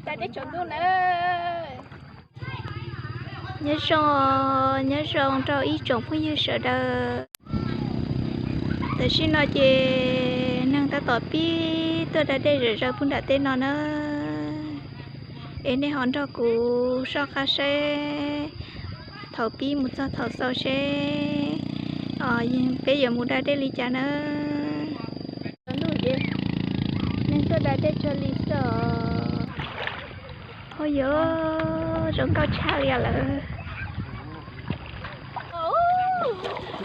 Da dej tsaus ntuj na. Nyob zoo, nyob zoo rau ib tsoom phooj ywg sawv daws. Tam sim no ces neeg tab tom pib tuaj da dej zom zaws puag nram tej no na. Es nej ho nrog kuv soj qab seb thaum pib mus txog thaum xaus seb peb yuav mus da dej li cas na. Ntuj ces neeg tuaj da dej tsawg li xwb os. Hos yog zoo nkauj tshaj li lawm.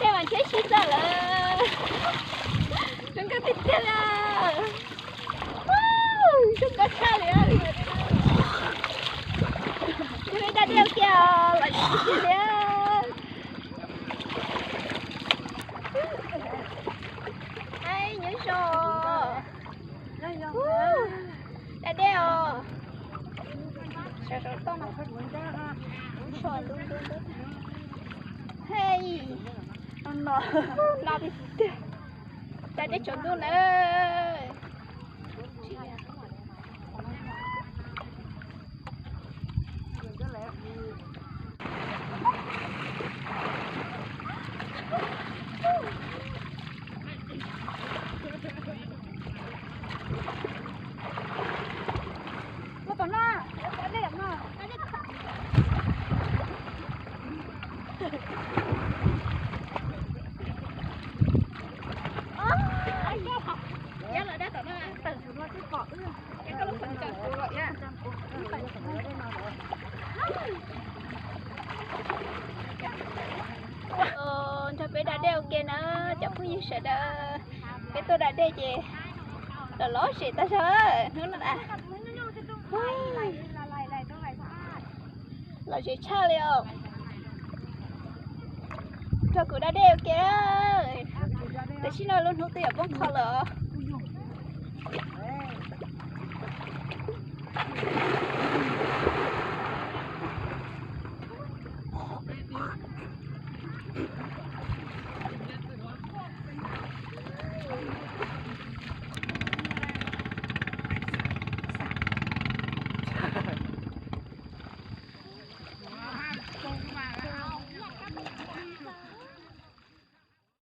Dej mas ntshiab tshaj lawm. Zoo nkauj tiag tiag li. Zoo nkauj tshaj li. Peb da dej ua ke os, lom zem tiag tiag li. Ai, nyob zoo. Da dej os. Sawv saum toj no. Hei, no tiag tiag. Da dej tsaus ntuj na. Nrog peb da dej ua ke na cov phooj ywg sawv daws. Peb tuaj da dej ces los lom zem tag zog hnub no na. Lom zem tshaj li os. Nrog kuv da dej ua ke. Tam sim no lub hnub twb yuav poob qho lawm os.